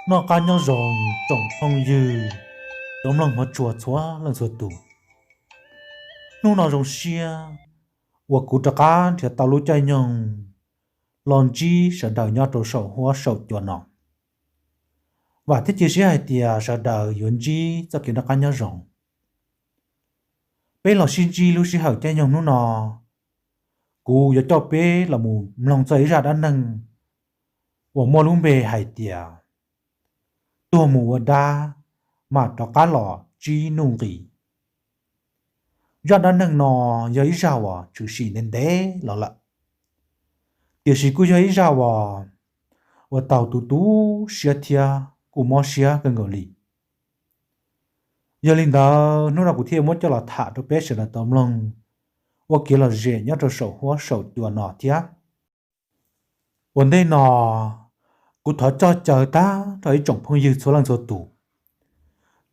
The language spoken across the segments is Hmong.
Noj qab nyob zoo tsoom phooj ywg, cov mloog hmov tshua txhua leej txhua tus. Hnub no zoo siab uas kuv rov qab nrhiav tau lub caij nyoog los ntsib sawv daws nyob rau saum huab saum cua no. Vam thiab cia siab hais tias sawv daws yuav ntsib txoj kev noj qab nyob zoo. Peb los sib ntsib lub sij hawm caij nyoog hnub no, kuv yuav coj peb los mus mloog txog ib zaj dab neeg uas muaj lub npe hais tias tuag mus ua dab, mas rov qab los tsib nuj nqis. Zaj dab neeg no yog ib zaj uas tshwm sim ntev ntev los lawm, tiam sis kuj yog ib zaj uas, uas tau tu tu siab thiab kuj mob siab kawg nkaus li. Yog li ntawd hnub no kuv thiaj muab coj los tham rau peb sawv daws tau mloog ua kev lom zem nyob rau saum huab saum cua no thiab. Ua ntej no, kuv thov coj caw tag nrho ib tsoom phooj ywg txhua leej txhua tus,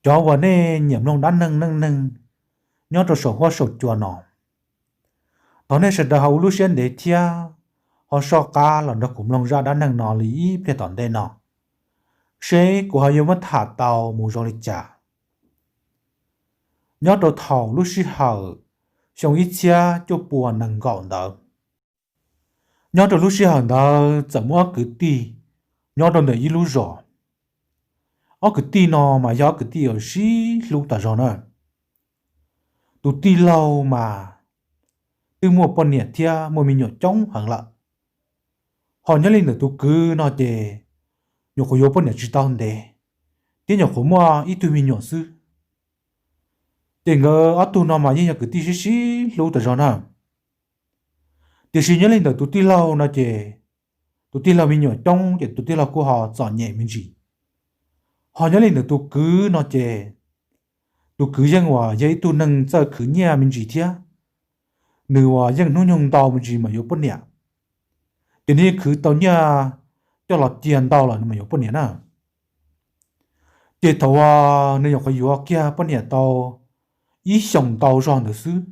cov uas nej nyiam mloog dab neeg neej neeg nyob rau saum huab saum cua no, thov nej sawv daws ho ua lub siab ntev thiab ho soj qab los nrog kuv mloog zaj dab neeg no li ib pliag tom ntej no, seb kuv ho yuav muab tham tau mus zoo li cas. Nyob rau thaum lub sij hawm xyoo ib txhiab cuaj pua nees nkaum ntawd, nyob rau lub sij hawm ntawd txawm muaj ob kwv tij nyob rau ntawm ib lub zos. Ob kwv tij no mas yog ob kwv tij uas sib hlub tas zog na. Tus tij laug mas twb muaj poj niam thiab muaj me nyuam coob heev lawm. Ho nyob li ntawm tus kwv no ces nyuam qhuav yuav poj niam tsis tau ntev, thiab nyuam qhuav muaj ib tug me nyuam xwb. Ces nkawd ob tug no mas yeej yog kwv tij sib sib hlub tas zog na. Tiam sis nyob li ntawm tus tij laug no ces tus tij laug me nyuam coob ces tus tij laug kuj ho txom nyem me ntsis. Ho nyob li ntawm tus kwv no ces tus kwv yeej uas yog ib tug neeg txawj khwv nyiaj me ntsis thiab, nws uas yeej hnub nyoog ntau me ntsis mas yuav poj niam. Ces nws yeej khwv tau nyiaj coj los cia ntau los nws mas yuav poj niam na. Ces thaum uas nws nyuam qhuav yuav kiag poj niam tau ib xyoos ntau zog ntawd xwb,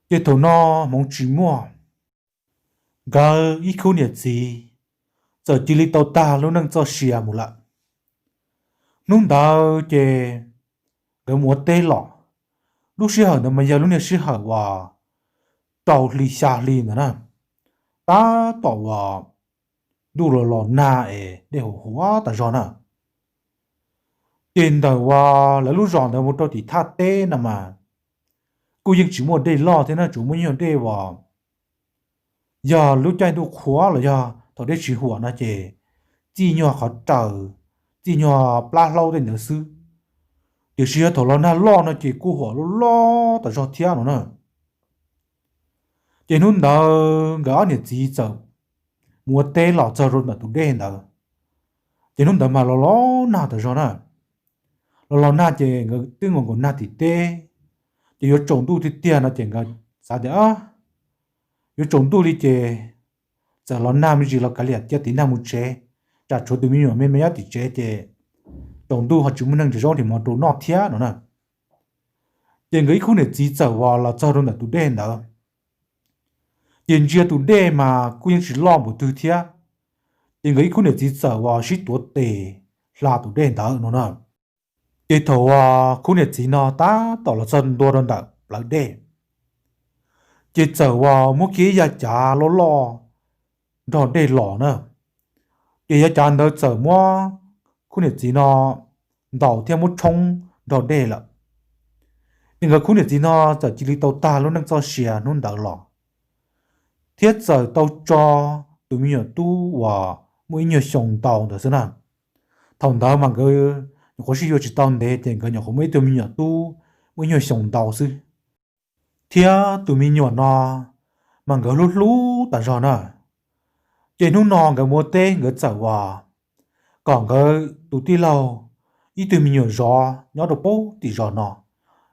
ces thaum no hmoov tsis muaj, nkawd ib khub niam txiv txawm cia li tau tag lub neej txoj sia mus lawm. Hnub ntawd ces nkawd mus ua teb los, lub sij hawm ntawd mas yog lub niag sij hawm uas rau hli xya hli ntawd na, tab tom uas ntuj los los nag es dej huv huav tas zog na. Ces ntawm uas lawv lub zos ntawd mus rau tim thaj teb no mas kuj yeej tsis muaj dej loj thiab na, tsuas muaj ib nyuag dej uas yog lub caij ntuj qhuav los yog thaum dej tsis huam no ces txij nyuag qhov raws, txij nyuag plab hlaub tej ntawd xwb. Tiam sis yog thaum los nag loj no ces kuj huam loj loj tas zog thiab no na. Ces hnub ntawd nkawd ob niam txiv txawm mus ua teb los txog rau ntawm tus dej ntawd. Ces hnub ntawd mas los los nag tas zog na. Los los nag ces nkawd twb nkaus nkaus nag tim teb, ces yuav tsaus ntuj tiag tiag no ces nkawd xav tias yuav tsaus ntuj li ces txawm los nag me ntsis los kav liam cia tiv nag mus tsev, tsam tshuav tus me nyuam me me nyob tim tsev ces tsaus ntuj ho tsis muaj neeg nrhiav zaub nrhiav mov rau noj thiab no na. Ces nkawd ib khub niam txiv txawm uas los txog rau ntawm tus dej ntawd, ces ntsia tus dej mas kuj yeej tsis loj npaum twg thiab. Ces nkawd ib khub niam txiv txawm uas sib tuav tes hla tus dej ntawd no na. Ces thaum uas khub niam txiv no tab tom los txog ntua rau ntawm plawv dej, ces txawm uas muab kiag ib yav cav loj loj nrog dej los na. Ces yav cav ntawd txawm muab khub niam txiv no ntaus thiab muab tshoob nrog dej lawm. Ces nkawd khub niam txiv no txawm cia li tau tag lub neej txoj sia hnub ntawd los, thiab txawm tau tso tus me nyuam tub uas muaj ib nyuag xyoo ntau ntawd xwb na. Thaum ntawd mas nkawd nyuam qhuav sib yuav tsis tau ntev ces nkawd nyuam qhuav muaj ib tug me nyuam tub muaj ib nyuag xyoo ntau xwb. Thiab tus me nyuam no mas nkawd hlub hlub tas zog na. Ces hnub no nkawd mus ua teb nkawd txawm uas kom nkawd tus tij laug ib tug me nyuam zov nyob rau pem tim zos no,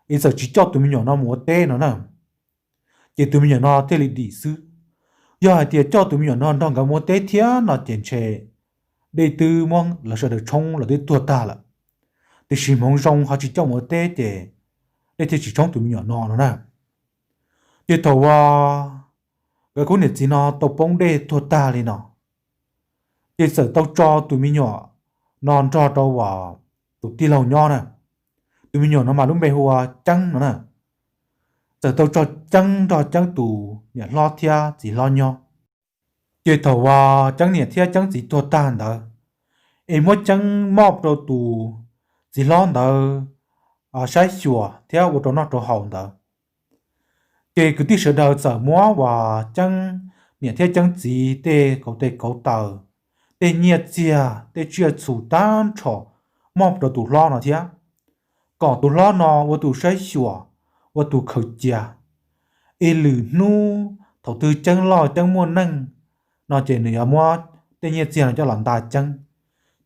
es txawm tsis coj tus me nyuam no mus ua teb no na, ces tus me nyuam no thiaj li dim xwb. Yog hais tias coj tus me nyuam no nrog nkawd mus ua teb thiab no ces ntshe dej twb muab lawv sawv daws tshoob los twb tuag tag lawm. Tiam sis hmoov zoo ho tsis coj mus ua teb ces dej thiaj tsis tshoob tus me nyuam no no na. Ces thaum uas nkawd khub niam txiv no tau poob dej tuag tag li no, ces txawm tau tso tus me nyuam no nrog rau tus tij laug nyob na. Tus me nyuam no mas lub npe hu ua Ceeb no na. Txawm tau tso Ceeb nrog Ceeb tus niam hlob thiab txiv hlob nyob. Ces thaum uas Ceeb niam thiab Ceeb txiv tuag tag ntawd, es muab Ceeb moj rau tus txiv hlob ntawd saib xyuas thiab ua rau noj rau haus ntawd, ces kwv tij sawv daws txawm muab uas Ceeb niam thiab Ceeb txiv tej kauv tes kauv taw, tej nyiaj txiag, tej tsiaj txhu tag nrho moj rau tus hlob no thiab, kom tus hlob no ua tus saib xyuas, ua tus khaws cia. Es lwm hnub thaum twg Ceeb loj Ceeb muaj neej no ces nws yuav muab tej nyiaj txiag no coj los nta Ceeb,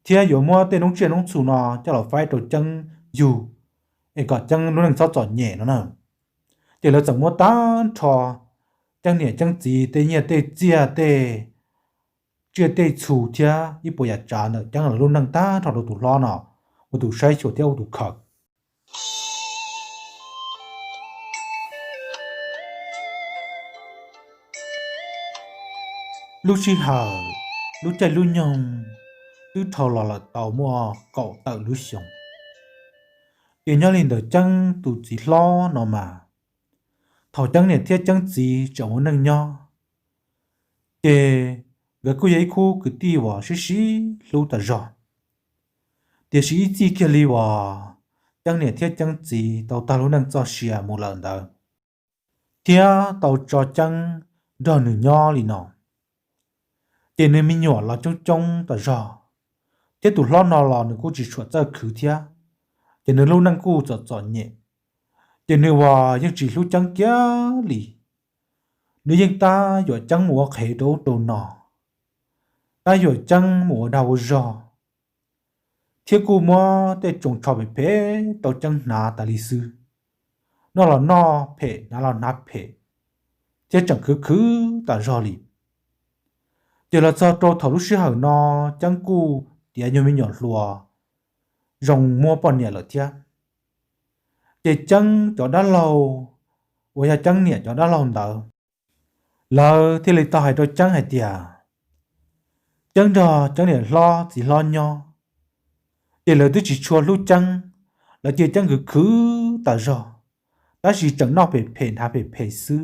thiab yuav muab tej noob tsiaj noob txhu no coj los faib rau Ceeb yug, es kom Ceeb lub neej txhob txom nyem no na. Ces lawv txawm muab tag nrho Ceeb niam Ceeb txiv tej nyiaj tej txiag, tej tsiaj tej txhu thiab ib puas yam tsav ntawm Ceeb lub neej tag nrho rau tus hlob no ua tus saib xyuas thiab ua tus khaws. Lub sij hawm, lub caij lub nyoog twb dhau los lawm tau muaj kaum tawm lub xyoo. Ces nyob li ntawm Ceeb tus txiv hlob no mas, thaum Ceeb niam thiab Ceeb txiv tseem ua neej nyob, ces nkawd kuj yog ib khub kwv tij uas sib sib hlub tas zog. Tiam sis ib txij kiag li uas Ceeb niam thiab Ceeb txiv tau tag lub neej txoj sia mus lawm ntawd, thiab tau tso Ceeb nrog nws nyob li no, ces nws me nyuam los coob coob tas zog, thiab tus hlob no los nws kuj tsis tshua txawj khwv thiab, ces nws lub neej kuj txom txom nyem. Ces nws uas yeej tsis hlub Ceeb kiag li, nws yeej tab yuam Ceeb mus ua qhev rau ub rau no, tab yuam Ceeb mus ua dag ua zog, thiab kuj muab tej tsoos tsho phem phem rau Ceeb hnav tas li xwb. Noj los noj phem, hnav los hnav phem, thiab tseem khwv khwv tas zog li. Ces los txog rau thaum lub sij hawm no, Ceeb kuj tiav nyuag me nyuam hluas zoo muab poj niam lawm thiab. Ces Ceeb cov dab laug, uas yog Ceeb niam cov dab laug ntawd, lawv thiaj li tau hais rau Ceeb hais tias, Ceeb nrog Ceeb niam hlob txiv hlob nyob, ces lawv twb tsis tshua hlub Ceeb, lawv cia Ceeb khwv khwv tas zog, tab sis tseem noj phem phem hnav phem phem xwb.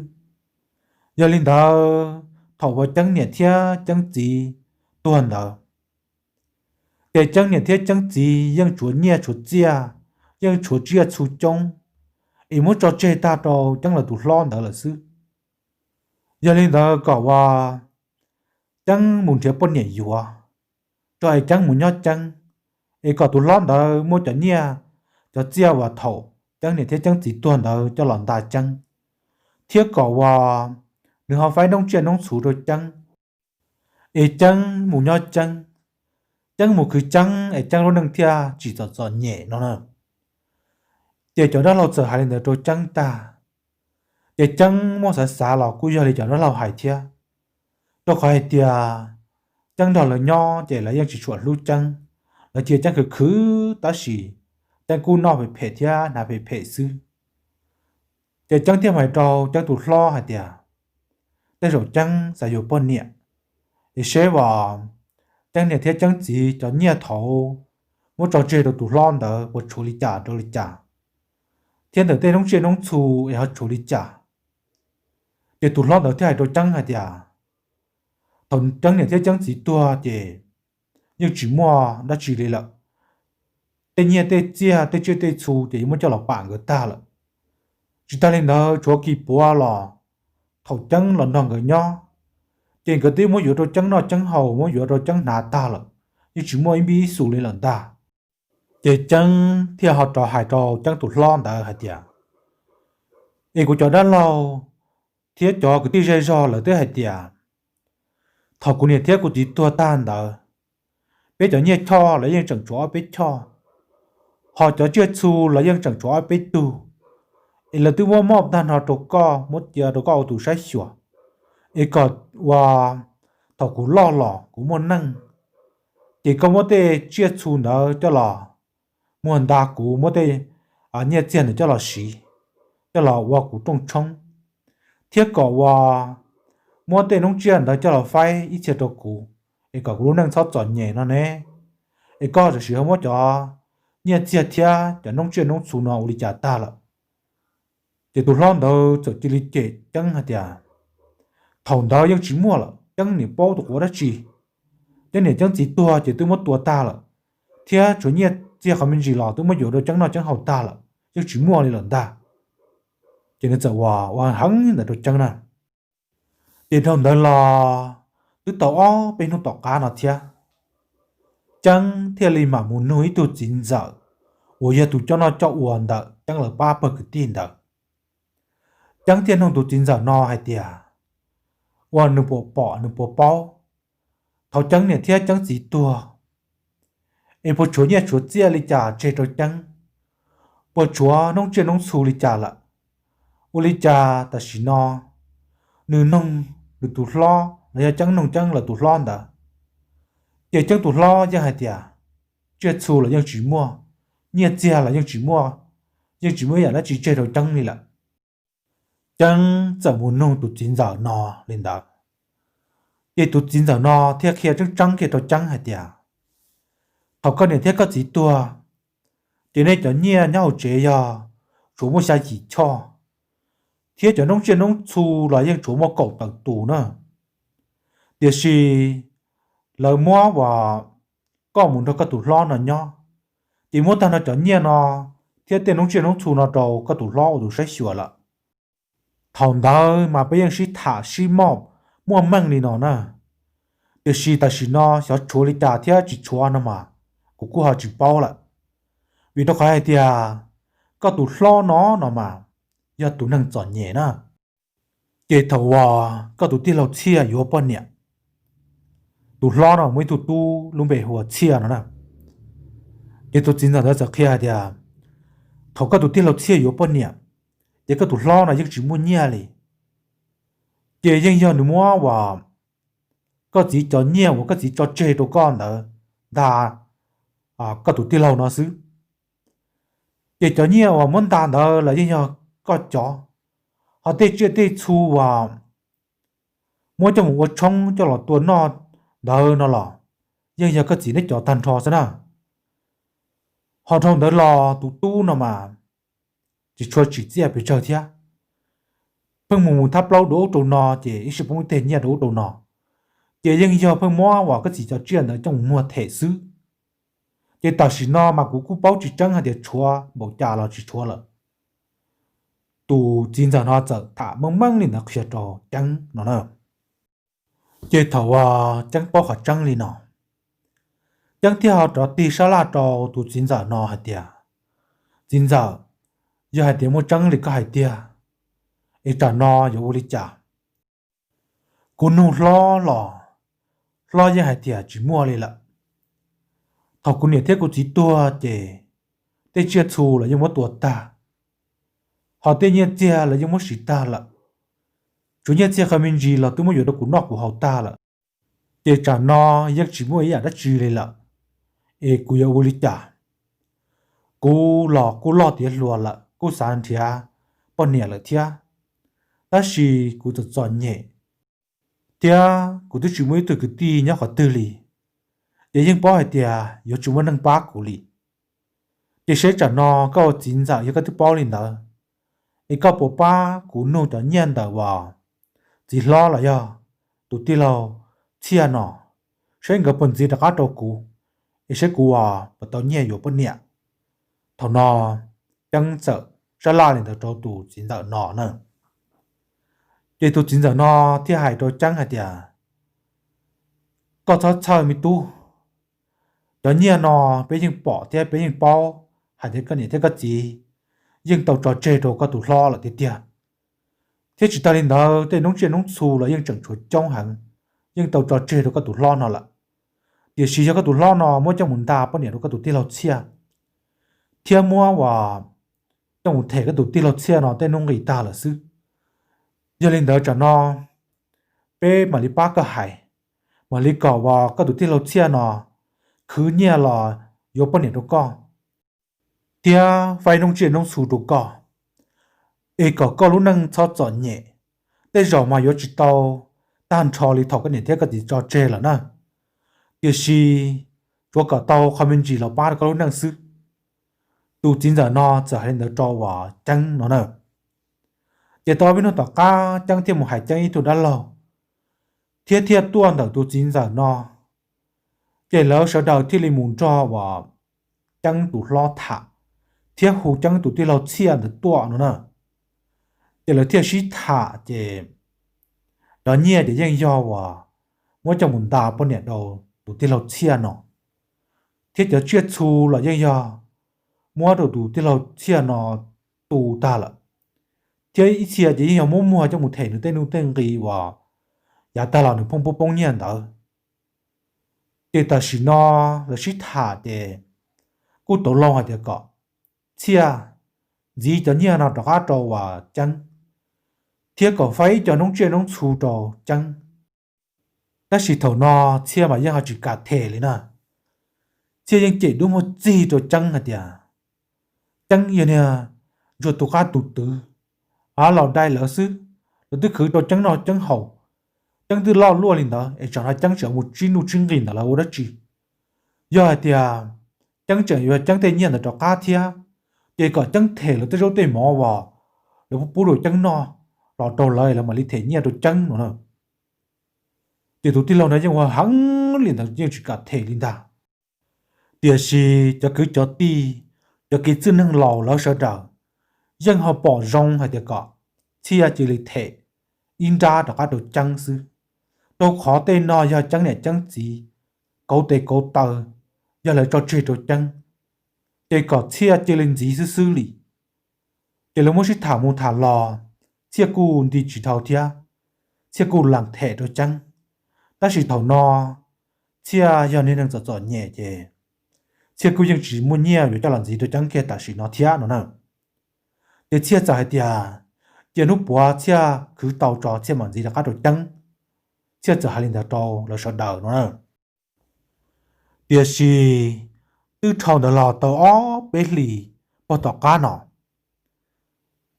Yog li ntawd, thaum uas Ceeb niam thiab Ceeb txiv tuag ntawd, ces Ceeb niam thiab Ceeb txiv yeej tshuav nyiaj tshuav txiaj, yeej tshuav tsiaj txhu coob, es muab tso tseg tag rau Ceeb lawv tus hlob ntawd lawm xwb. Yog li ntawd kom uas Ceeb mus nrhiav poj niam yuav, rau es Ceeb mus nyob Ceeb, es kom tus hlob ntawd muab cov nyiaj, cov txiaj uas thaum Ceeb niam thiab Ceeb txiv tuag ntawd coj los nta Ceeb, thiab kom uas nws ho faib noob tsiaj noob txhu rau Ceeb, es Ceeb mus nyob Ceeb, Ceeb mus khwv Ceeb es Ceeb lub neej thiaj tsis txom txom nyem no na. Ces cov dab laug txawm hais li ntawd rau Ceeb tag, ces Ceeb muab xav xav los kuj yog li cov dab laug hais thiab, rau qhov hais tias Ceeb nrog lawv nyob ces lawv yeej tsis tshua hlub Ceeb, lawv cia Ceeb khwv khwv tab sis Ceeb kuj noj phem phem thiab hnav phem phem xwb. Ces Ceeb thiaj hais rau Ceeb tus hlob hais tias, tej zaum Ceeb xav yuav poj niam, es seb uas Ceeb niam thiab Ceeb txiv cov nyiaj thaud muab tso tseg rau tus hlob ntawd puas tshuav li cas rau li cas, thiab ntawm tej noob tsiaj noob txhu es ho tshuav li cas. Ces tus hlob ntawd thiaj hais rau Ceeb hais tias, thaum Ceeb niam thiab Ceeb txiv tuag ces yeej tsis muaj dab tsi li lawm. Tej nyiaj tej txiaj tej tsiaj tej txhu ces yeej muab coj los pam nkawd tag lawm. Tsis tas li ntawd tshuav kis puav los thaum Ceeb los nrog nkawd nyob, ces nkawd twb muab yuav rau Ceeb noj Ceeb haus, muab yuav rau Ceeb hnav tag lawm, yeej tsis muaj ib npib ib xus li lawm ntag. Ces Ceeb thiaj ho rov hais rau Ceeb tus hlob ntawd hais tias, es kuv cov dab laug thiab cov kwv tij zej zog lawv twb hais tias, thaum kuv niam thiab kuv txiv tuag tag ntawd, peb cov nyiaj choj los yeej tseem tshuav ob peb choj, ho cov tsiaj txhu los yeej tseem tshuav ob peb tug, es lawv twb muab moj tag nrho rau koj, muab cia rau koj ua tus saib xyuas, es kom uas thaum kuv loj los kuv muaj neej, ces koj muab tej tsiaj txhu ntawd coj los muag nta kuv, muab tej nyiaj txiag ntawd coj los siv, coj los ua kuv rooj tshoob, thiab kom uas muab tej noob tsiaj ntawd coj los faib ib txhia rau kuv, es kom kuv lub neej txhob txom nyem no ne. es koj tam sim ho muab cov nyiaj txiag thiab cov noob tsiaj noob txhu no ua li cas tag lawm? Ces tus hlob ntawd txawm cia li cem Ceeb hais tias, thaum ntawd yeej tsis muaj lawm, Ceeb niam paub tus quav dab tsi. Ceeb niam Ceeb txiv tuag ces twb muab tua tag lawm, thiab tshuav nyiaj txiag qhov me ntsis los twb muab yuav rau Ceeb noj Ceeb haus tag lawm, yeej tsis muaj li lawm ntag. Ces nws txawm ua ua heev ntawd rau Ceeb na. Ces dhau ntawd los twb tau ob peb hnub tom qab no thiab, Ceeb thiaj li mam mus nug ib tug txiv ntxawm uas yog tus coj noj coj ua ntawm Ceeb lawv pab pawg kwv tij ntawd. Ceeb thiaj nug tus txiv ntxawm no hais tias, ua nws puas pom nws puas paub, thaum Ceeb niam thiab Ceeb txiv tuag es puas tshuav nyiaj tshuav txiaj li cas tseg rau Ceeb? Puas tshuav noob tsiaj noob txhu li cas lawm? Ua li cas tam sim no nws noog nws tus hlob los yog Ceeb noog Ceeb lawv tus hlob ntawd, ces Ceeb tus hlob yeej hais tias tsiaj txhu los yeej tsis muaj, nyiaj txiag los yeej tsis muaj, yeej tsis muaj ib yam dab tsi tseg rau Ceeb li lawm. Ceeb txawm mus nug tus txiv ntxawm no li ntawd, ces tus txiv ntxawm no thiaj qhia tseeb tseeb kiag rau Ceeb hais tias, thaum koj niam thiab koj txiv tuag, ces nej cov nyiaj nyob hauv tsev yog tsuas muaj xya yim choj, thiab cov noob tsiaj noob txhu los yeej tsuas muaj kaum tawm tus na. Tiam sis lawv muab uas koj mus nrog koj tus hlob no nyob, ces muab tag nrho cov nyiaj no thiab tej noob tsiaj noob txhu no rau koj tus hlob ua tus saib xyuas lawm. Thaum ntawd mas peb yeej sib tham sib moj muaj meej li no na. Tiam sis tam sim no xyov tshuav li cas thiab tsis tshuav no mas kuv kuj ho tsis paub lawm. Vim rau qhov hais tias koj tus hlob no no mas yog tus neeg txom nyem na. Ces thaum uas koj tus tij laug Txhiaj yuav poj niam, tus hlob no muaj ib tug tub lub npe hu ua Txhiaj no na. Ces tus txiv ntxawm ntawd txawm qhia hais tias, thaum koj tus tij laug Txhiaj yuav poj niam, ces koj tus hlob no yeej tsis muaj nyiaj li. Ces yeej yog nws muab uas koj txiv cov nyiaj uas koj txiv tso tseg rau koj ntawd ntag, koj tus tij laug no xwb. Ces cov nyiaj uas muab ntag ntawd los yeej yog koj cov, ho tej tsiaj tej txhu uas muab coj mus ua tshoob coj los tua noj ntawd no los yeej yog koj txiv neb cov tag nrho xwb na. Ho dhau ntawd los tus tub no mas tsis tshua tsim txiaj pes tsawg thiab, pheej mus mus thab plaub dua ub rau no ces ib sij poob ib teg nyiaj rau ub rau no, ces yeej yog pheej muab uas koj txiv cov tsiaj ntawd coj mus muag them xwb. Ces tam sim no mas kuv kuj paub tsis tseeb hais tias tshuav npaum cas los tsis tshuav lawm. Tus txiv ntxawm no txawm tham meej meej li ntawd qhia rau Ceeb no na. Ces thaum uas Ceeb paub qhov tseeb li no, Ceeb thiaj ho rov tig sab laj rau tus txiv ntxawm no hais tias, txiv ntxawm, yog hais tias muaj tseeb li koj hais tiag, es tsam no yuav ua li cas? Kuv nug hlob los hlob yeej hais tias tsis muaj li lawm. Thaum kuv niam thiab kuv txiv tuag ces tej tsiaj txhu los yeej muab tua tag, ho tej nyiaj txiag los yeej muab siv tag lawm. Tshuav nyiaj txiag qhov me ntsis los twb muab yuav rau kuv noj kuv haus tag lawm. Ces tsam no yeej tsis muaj ib yam dab tsi li lawm, es kuv yuav ua li cas? Kuv los kuj loj tiav hluas lawm, kuj xav nrhiav poj niam lawm thiab, tab sis kuv txom txom nyem, thiab kuv twb tsis muaj ib tug kwv tij nyob qhov twg li, ces yeej paub hais tias yuav tsis muaj neeg pab kuv li. Ces seb tsam no koj ua txiv ntxawm yog koj twb paub li ntawd, es koj puas pab kuv nug cov nyiaj ntawm uas txiv hlob los yog tus tij laug Txhiaj no, seb nkawd puas ntxiv rov qab rau kuv, es seb kuv uas puas tau nyiaj yuav poj niam. Thaum no Ceeb txawm sab laj li ntawd rau tus txiv ntxawm no na. Ces tus txiv ntxawm no thiaj hais rau Ceeb hais tias, koj txhob txhawj me tub, cov nyiaj no peb yeej pom thiab peb yeej paub hais tias koj niam thiab koj txiv yeej tau tso tseg rau koj tus hlob lawm tiag tiag. Thiab tsis tas li ntawd tej noob tsiaj noob txhu los yeej tseem tshuav coob heev, yeej tau tso tseg rau koj tus hlob no lawm. Tiam sis yog koj tus hlob no muab coj mus nta poj niam rau koj tus tij laug Txhiaj, thiab muab uas coj mus them koj tus tij laug Txhiaj no tej nuj nqis tag lawm xwb. Yog li ntawd tsam no peb mam li pab koj hais, mam li kom uas koj tus tij laug Txhiaj no khwv nyiaj los yuav poj niam rau koj, thiab faib noob tsiaj noob txhu rau koj, es kom koj lub neej txhob txom nyem. Tej zaum mas yuav tsis tau tag nrho li thaum koj niam thiab koj txiv tso tseg lawm na. Tiam sis tsuav kom tau qhov me ntsis los pab rau koj lub neej xwb. Tus txiv ntxawm no txawm hais li ntawd rau uas Ceeb no na. Ces tau ob peb hnub tom qab Ceeb thiaj mus hais Ceeb ib tug dab laug, thiab thiaj tuaj ntawm tus txiv ntxawm no. Ces lawv sawv daws thiaj li mus nrog uas Ceeb tus hlob tham, thiab hu Ceeb tus tij laug Txhiaj ntawd tuaj no na. Ces lawv thiaj sib tham ces cov nyiaj ces yeej yog uas muab coj mus nta poj niam rau tus tij laug Txhiaj no, thiab cov tsiaj txhu los yeej yog muab rau tus tij laug Txhiaj no tu tag lawm, thiab ib txhia ces yeej yog muab muag coj mus them nws tej nuj tej nqi uas yav tag los nws pheej poob poob nyiaj ntawd. Ces tam sim no lawv sib tham ces kuj tau loo hais tias kom Txhiaj ntxiv cov nyiaj no rov qab rau uas Ceeb, thiab kom faib ib co noob tsiaj noob txhu rau Ceeb. Tab sis thaum no Txhiaj mas yeej ho tsis kam them li na. Txhiaj yeej cem dub muag txig rau Ceeb hais tias, Ceeb yog niag ntsuag tus qab tus twv, av los dai lawv xwb, lawv twb khwv rau Ceeb noj Ceeb haus, Ceeb twb loj luaj li ntawd es tsam no Ceeb tseem mus tsib nuj tsib nqi ntawd lawv ua dab tsi? Yog hais tias Ceeb tseem yuav Ceeb tej nyiaj ntawd rov qab thiab, ces kom Ceeb them lawv tej zaub tej mov uas lawv pub rau Ceeb noj los rau lawv, lawv mam li them nyiaj rau Ceeb no na. Ces tus tij laug no yeej ua heev li ntawd yeej tsis kam them li ntag. Tiam sis cov kwv cov tij, cov kev txwj neeg laus lawv sawv daws yeej ho pom zoo hais tias kom Txhiaj cia li them ib nrab rov qab rau Ceeb xwb, rau qhov tej no yog Ceeb niam Ceeb txiv kauv tes kauv taw, yog lawv tso tseg rau Ceeb, ces kom Txhiaj cia li ntxiv xwb xwb li. Ces lawv muab sib tham mus tham los, Txhiaj kuj nti tsis dhau thiab, Txhiaj kuj lam them rau Ceeb. Tab sis thaum no Txhiaj yog niag neeg txom txom nyem ces Txhiaj kuj yeej tsis muaj nyiaj yuav coj los ntxiv rau Ceeb kiag tam sim no thiab no na. Ces Txhiaj txawm hais tias cia hnub puav Txhiaj khwv tau tso Txhiaj mam ntxiv rov qab rau Ceeb. Txhiaj txawm hais li ntawd rau lawv sawv daws no na. Tiam sis twb dhau ntawd los tau ob peb hlis pog tom qab no,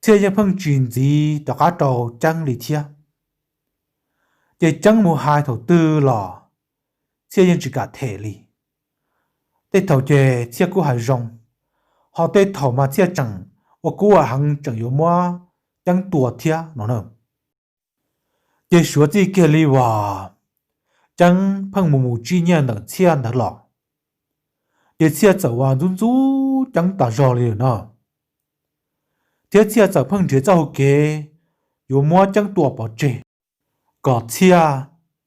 Txhiaj yeej pheej tsis ntxiv rov qab rau Ceeb li thiab. Ces Ceeb mus hais thaum twg los Txhiaj yeej tsis kam them li. Tej thaum ces Txhiaj kuj hais zoo, ho tej thaum mas Txhiaj tseem ua kub ua heev tseem yuav muab Ceeb tua thiab no na. Ces suav txij kiag li uas Ceeb pheej mus mus tsib nyiaj ntawm Txhiaj ntawd los, ces Txhiaj txawm uas ntxub ntxub Ceeb tas zog li no. Thiab Txhiaj txawm pheej nrhiav txoj hau kev yuav muab Ceeb tua pov tseg, kom Txhiaj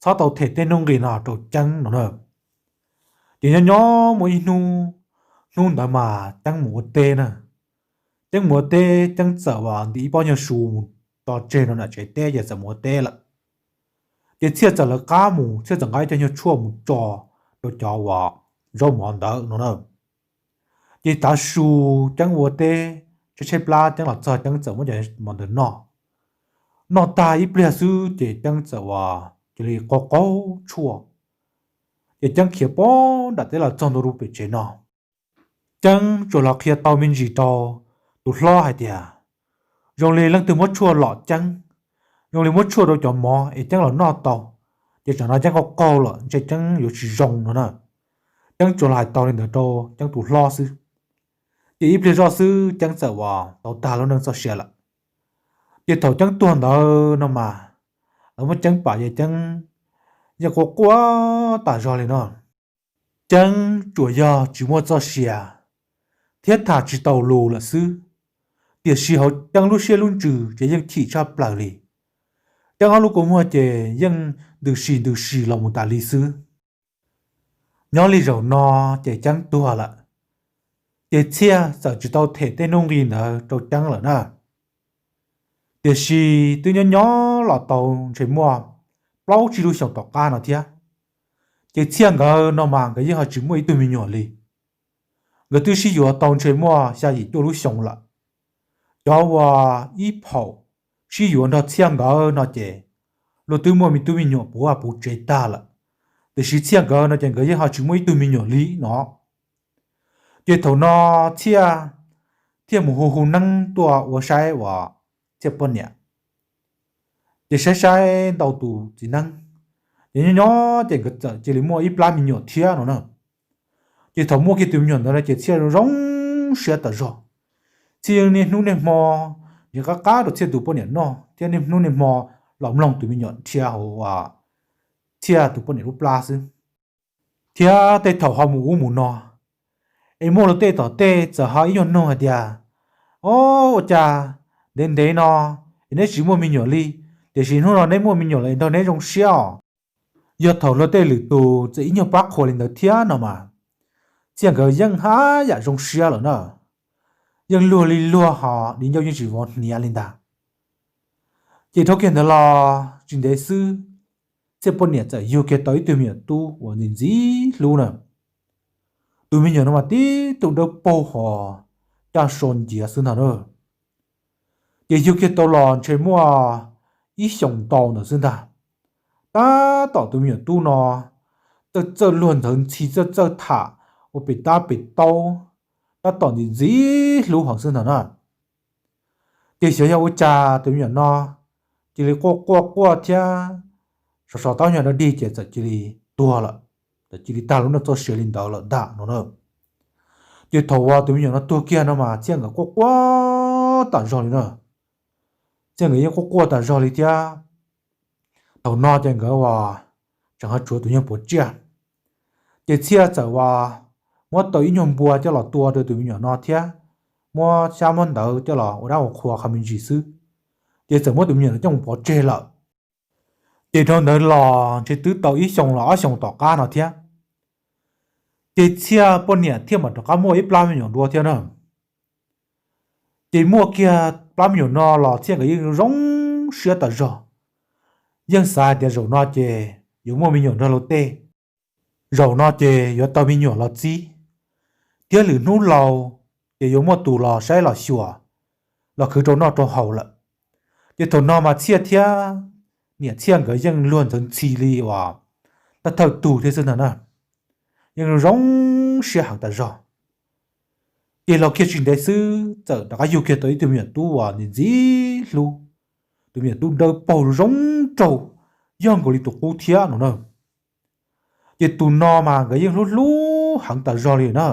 txhob tau them tej nuj nqis no rau Ceeb no na. Ces nyob nyob muaj ib hnub, hnub ntawd mas Ceeb mus ua teb na. Ceeb mus ua teb, Ceeb txawm uas ntim ib pob nyuag su mus tso tseg rau nram tsev teb ces txawm mus ua teb lawm. Ces Txhiaj txawm lawv qab mus, Txhiaj txawm nqa ib co nyuag tshuaj mus tso rau cov uas zaub mov ntawd no na. Ces tav su Ceeb ua teb, tshaib tshaib plab Ceeb los txog Ceeb txawm muab cov mov ntawd noj. Noj tag ib pliag xwb ces Ceeb txawm uas cia li qaug qaug tshuaj. Ces Ceeb khiav poob nram teb los txog ntua rau pem tsev no. Ceeb tsuas los qhia tau me ntsis rau tus hlob hais tias zoo li leej twg muab tshuaj lom Ceeb, zoo li muab tshuaj rau cov mov es Ceeb los noj tau, ces tsam no Ceeb qaug qaug lawm ntshe Ceeb yuav tsis zoo no na. Ceeb tsuas los hais tau li ntawd rau Ceeb tus hlob xwb. Ces ib pliag zoj xwb Ceeb txawm uas tau tag lub neej txoj sia lawm. Ces thaum Ceeb tuag ntawd no mas, lawv muab Ceeb pam ces Ceeb yeej quaj quaj tas zog li no. Ceeb tsuas yog tsis muaj txoj sia thiab tham tsis tau lus lawm xwb, tiam sis hauv Ceeb lub siab lub ntsws ces yeej chim tshaj plaws li. Ceeb ob lub kua muag ces yeej ntws si ntws si los mus tas li xwb. Nyob li zaum no ces Ceeb tuag lawm, ces Txhiaj txawm tsis tau them tej nuj nqi ntawd rau Ceeb lawm na. Tiam sis twb nyob nyob los tau ntshe muaj plaub tsib lub xyoos tom qab no thiab, ces Txhiaj nkawd no mas nkawd yeej ho tsis muaj ib tug me nyuam li. Nkawd twb sib yuav tau ntshe muaj xya yim cuaj lub xyoo lawm. Cov uas ib phaum sib yuav nrog Txhiaj nkawd no ces luag twb muaj me tub me nyuam puv vaj puv tsev tag lawm, tiam sis Txhiaj nkawd no ces nkawd yeej ho tsis muaj ib tug me nyuam li no. Ces thaum no Txhiaj thiaj mus hu hu neeb tuaj ua saib uas Txhiaj poj niam. Ces saib saib ntau tus txiv neeb, ces nyob nyob ces nkawd txawm cia li muaj ib plab me nyuam thiab no na. Ces thaum muaj kiag tus me nyuam ntawd no ces Txhiaj zoo siab tas zog. Txhiaj yeej niaj hnub niaj hmo nrhiav qab qab rau Txhiaj tus poj niam noj thiab niaj hnub niaj hmo los mloog tus me nyuam dhia hauv Txhiaj tus poj niam lub plab xwb. Thiab tej thaum ho mus ub mus no, es muaj luag tej tom tej txawm ho ib nyuag nug hais tias, O, ua cas ntev ntev no es neb tsis muaj me nyuam li, tiam sis hnub no neb muaj me nyuam lawm es nrog neb zoo siab os? Yog thaum luag tej lwm tus txawm ib nyuag pab qhuas li ntawd thiab no mas, Txhiaj nkawd yeej haj yam zoo siab lawm na. Yeej luag li luag ho di ncauj yeej tsis vov hniav li ntag. Ces dhau kiag ntawd los tsis ntev xwb, Txhiaj poj niam txawm yug kiag tau ib tug me nyuam tub uas ntxim ntxim hlub na. Tus me nyuam no mas tib tug dawb paug ho caj so nciav xwb ntag na. Ces yug kiag tau los ntshe muaj ib xyoos ntau ntawd xwb ntag, tab tom tus me nyuam tub no txawj txawj luag ntxhi, txawj txawj tham ua pem tab pem taub, tab tom ntxim ntxim hlub heev xwb ntag na. Ces xyov yog ua cas tus me nyuam no cia li quaj quaj quaj thiab, sov sov taub nyuag dog dig ces txawm cia li tuag lawm, txawm cia li tag lub neej txoj sia li ntawd lawm ntag no na. Ces thaum uas tus me nyuam no tuag kiag no mas Txhiaj nkawd quaj quaj tas zog li na. Txhiaj nkawd yeej quaj quaj tas zog li thiab. Thaum no ces nkawd uas tseem ho tshuav tus nyuag puav tsiaj, ces Txhiaj txawm uas muab tau ib nyuag npua coj los tua rau tus me nyuam no thiab muab xyab muab ntawv coj los ua dab ua qhua qhov me ntsis xwb, ces txawm muab tus me nyuam no coj mus pov tseg lawm. Ces dhau ntawd los ntshe twb tau ib xyoos los ob xyoos tom qab no thiab, ces Txhiaj poj niam thiaj mam rov qab muaj ib plab me nyuam dua thiab na. Ces muaj kiag plab me nyuam no los Txhiaj nkawd yeej zoo siab tas zog, yeej xav hais tias zaum no ces yuav muaj me nyuam nrog luag tej, zaum no ces yuav tau me nyuam los txib, thiab lwm hnub laus ces yuav muaj tus los saib los xyuas, los khwv rau noj rau haus lawm. Ces thaum no mas Txhiaj thiab niam Txhiaj nkawd yeej luag ntxhi li uas thawj thawj tug thiab xwb ntag na, yeej zoo siab heev tas zog. Ces los kiag tsis ntev xwb txawm rov qab yug kiag tau ib tug me nyuam tub uas ntxim ntxim hlub, tus me nyuam tub dawb paug zoo nraug, yog nkaus li tus qub thiab no na. Ces tus no mas nkawd yeej hlub hlub heev tas zog li na.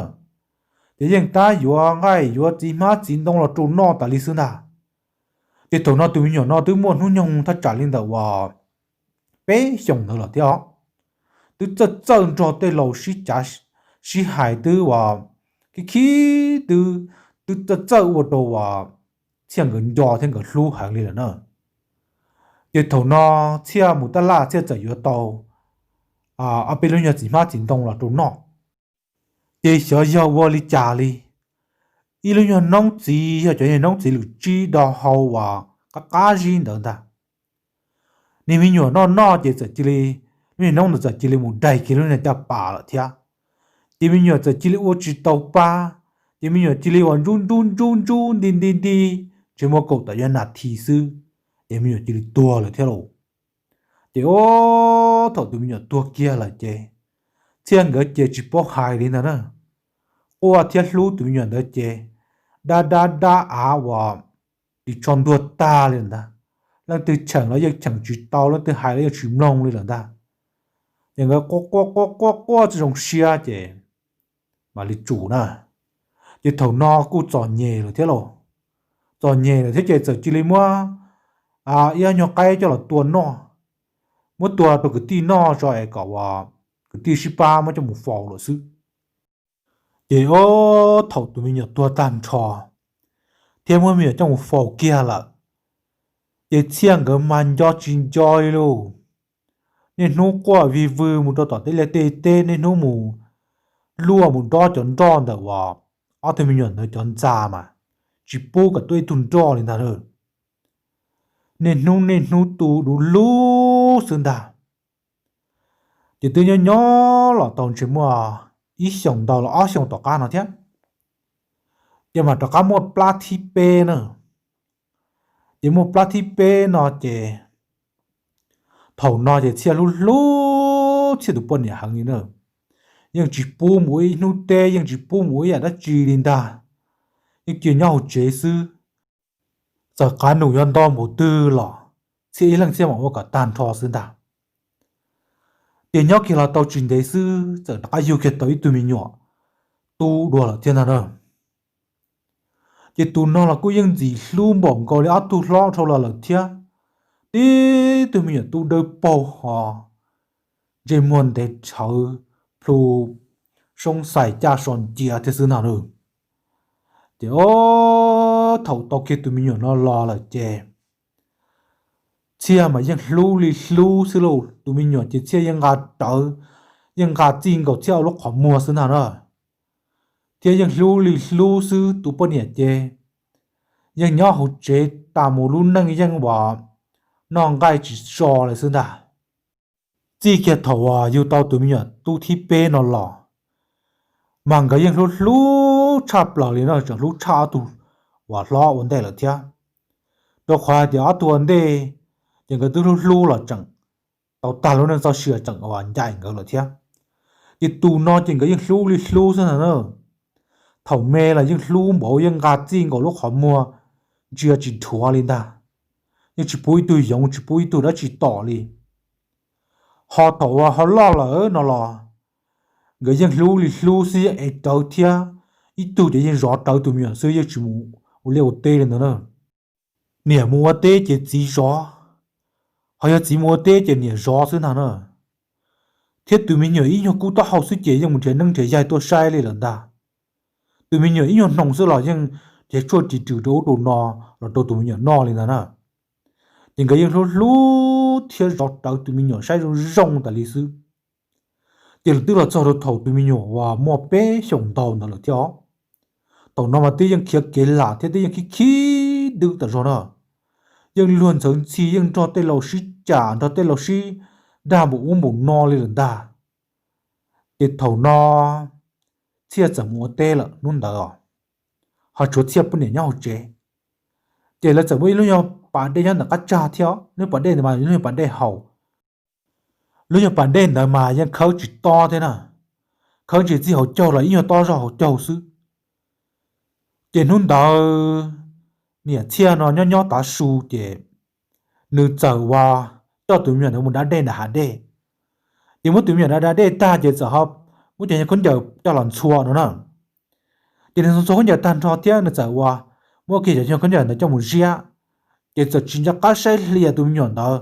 Ces yeej tab yuav nqaij yuav txiv hmab txiv ntoo los rau noj tas li xwb ntag. Ces thaum no tus me nyuam no twb muaj hnub nyoog thaj tsam li ntawm uas peb xyoos ntawd lawm thiab os. Twb txawj txawj nrog tej laus sib cav sib hais twb uas khib khib twb, twb txawj txawj ua rau uas Txhiaj nkawd nco thiab nkawd hlub heev li lawm na. Ces thaum no Txhiaj mus taj laj Txhiaj txawm yuav tau ob peb lub nyuag txiv hmab txiv ntoo los rau noj. Ces xyov yog ua li cas li, ib lub nyuag noob txiv yog cov nyuag noob txiv lwm tsib do hau uas qab qab zib ntawd ntag. Niag me nyuam noj noj ces txawm cia li, lub niag noob ntawd txawm cia li mus daig kiag lub niag caj pas lawm thiab. Ces me nyuam txawm cia li ua tsis tau pa, ces me nyuam cia li uas ntsub ntsub ntsub ntsub nti nti nti, ntshe muaj kaum tawm yog nas this xwb, ces me nyuam cia li tuag lawm thiab lauj. Ces o, thaum tus me nyuam tuag kiag lawm ces Txhiaj nkawd ces tsis paub hais li ntag na. Quaj thiab hlub tus me nyuam ntawd ces dab dab dab av uas ris tsho ntuag tag li lawm ntag. Leej twg cheem los yeej cheem tsis tau, leej twg hais los yeej tsis mloog li lawm ntag. Ces nkawd quaj quaj quaj quaj tsis zoo siab ces mam li tsum na. Ces thaum no kuj txom nyem lawm thiab lauj. Txom nyem lawm thiab ces txawm cia li muab ib ob nyuag qaib coj los tua noj, muab tua rau kwv tij noj tso es kom uas kwv tij sib pab muab coj mus faus lawm xwb. Ces o, thaum tus me nyuam tuag tag nrho thiab muab me nyuam coj mus faus kiag lawm, ces Txhiaj nkawd mas nco tsis nco li lauj. Niaj hnub quaj vig vwg mus rau tom tej liaj tej teb, niaj hnub mus luaj mus dob cov nroj ntawm uas ob tug me nyuam ntawd cov ntxa mas tsis pub kom tuaj ib tug nroj li ntag. Niaj hnub niaj hnub tu du lug xwb ntag. Ces twb nyob nyob los tau ntshe muaj ib xyoos ntau los ob xyoos tom qab no thiab, ces mam rov qab muaj plab thib peb na. Ces muaj plab thib peb no ces thaum no ces Txhiaj hlub hlub Txhiaj tus poj niam heev li na. Yeej tsis pub mus ua ib hnub teb, yeej tsis pub mus ua ib yam dab tsi li ntag. Yeej cia nyob hauv tsev xwb. Txawm qav num yuav nto npaum twg los Txhiaj ib leeg Txhiaj mam ua kom tag nrho xwb ntag. Ces nyob kiag los tau tsis ntev xwb txawm rov qab yug kiag tau ib tug me nyuam. tub dua lawm thiab ntag na. Ces tus no los kuj yeej ntxim hlub npaum nkaus li ob tug hlob dhau los lawm thiab. Tib tug me nyuam tub dawb paug ho ntsej muag ntev tshawv, plhu soob xais caj so ncias thiab xwb ntag na. Ces o, thaum tau kiag tus me nyuam no los lawm ces Txhiaj mas yeej hlub li hlub xwb lauj. Tus me nyuam ces Txhiaj yeej nqa rawv, yeej nqa txij nkaus Txhiaj lub qhov muag xwb ntag na. Thiab yeej hlub li hlub xwb, tus poj niam ces yeej nyob hauv tsev tas mus lub neej yeej uas noj nqaij tsis so li xwb ntag. Txij kiag thaum uas yug tau tus me nyuam tub thib peb no los, mas nkawd yeej hlub hlub tshaj plaws li no, tseem hlub tshaj ob tug uas hlob ua ntej lawm thiab. Rau qhov hais tias ob tug ua ntej ces nkawd twb hlub hlub los tseem tau tag lub neej txoj sia tseem uas ncaim nkawd lawm thiab. Ces tus no ces nkawd yeej hlub li hlub xwb ntag na. Thaum me los yeej hlub npaum yeej nqa txij nkaus lub qhov muag ntsia tsis dhuav li ntag. Yeej tsis pub ib tug yoov tsis pub ib tug dab tsi tom li. Ho thaum uas ho loj lawm no los nkawd yeej hlub li hlub xwb, yeej ev rawv thiab. Ib tug ces yeej zov rawv tus me nyuam xwb, yeej tsis mus ua liaj ua teb li ntawd na. Niam mus ua teb ces txiv zov, ho yog txiv mus ua teb ces niam zov xwb ntag na. Thiab tus me nyuam ib nyuag kub taub hau xwb ces yeej mus nrhiav neeb nrhiav yaig tuaj saib li lawm ntag. Tus me nyuam ib nyuag hnoos xwb los yeej nrhiav tshuaj ris rws rau ub rau no los rau tus me nyuam noj li ntag na. Ces nkawd yeej hlub hlub thiab zov rawv tus me nyuam saib zoo zoo tas li xwb. Ces twb los txog rau thaum tus me nyuam uas muaj peb xyoos ntau ntawd lawm thiab os. Thaum no mas twb yeej khiav kev lam thiab twb yeej khib khib dwb tas zog na. Yeej luag ntxhawv ntxhi, yeej nrog tej laus sib cam, nrog tej laus sib dag npaum ub npaum no li lawm ntag. Ces thaum no Txhiaj txawm mus ua teb lawm hnub ntawd os, ho tshuav Txhiaj poj niam nyob hauv tsev. Ces lawv txawm muaj ib lub nyuag pas dej nyob ntawm qab tsag thiab, lub pas dej ntawd mas lub nyuag pas dej haus. Lub nyuag pas dej ntawd mas yeej khawb tsis tob thiab na, khawb ntsis txij hauv caug los ib nyuag tob zog hauv caug xwb. Ces hnub ntawd niam Txhiaj no nyob nyob tav su ces nws txawm uas coj tus me nyuam ntawd mus da dej nram hav dej. Ces muab tus me nyuam da da dej tag ces txawm ho muab cov khaub ncaws coj los ntxhua no na. Ces nws ntxhua khaub ncaws tag nrho thiab nws txawm uas muab kiag cov khaub ncaws ntawd coj mus ziab, ces txawm tsis nco qab saib hlo tus me nyuam ntawd.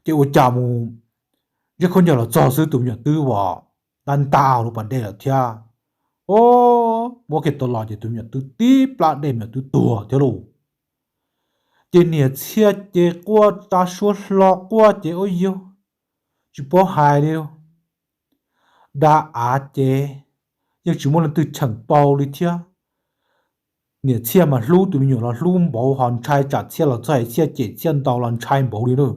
Ces ua cas mus ziab khaub ncaws los txog xwb tus me nyuam twb uas dab nta lub pas dej lawm thiab. O, muab kiag tau los ces tus me nyuam twb tib plab dej me nyuam twb tuag thiab lauj. Ces niam Txhiaj ces quaj tsa suab hlo quaj ces ua yog tsis paub hais li. Da av ces yeej tsis muaj leej twg cheem tau li thiab. Niam Txhiaj mas hlub tus me nyuam los hlub npaum ho ntshai tsam Txhiaj los txog es Txhiaj cem Txhiaj ntau los ntshai npaum li na.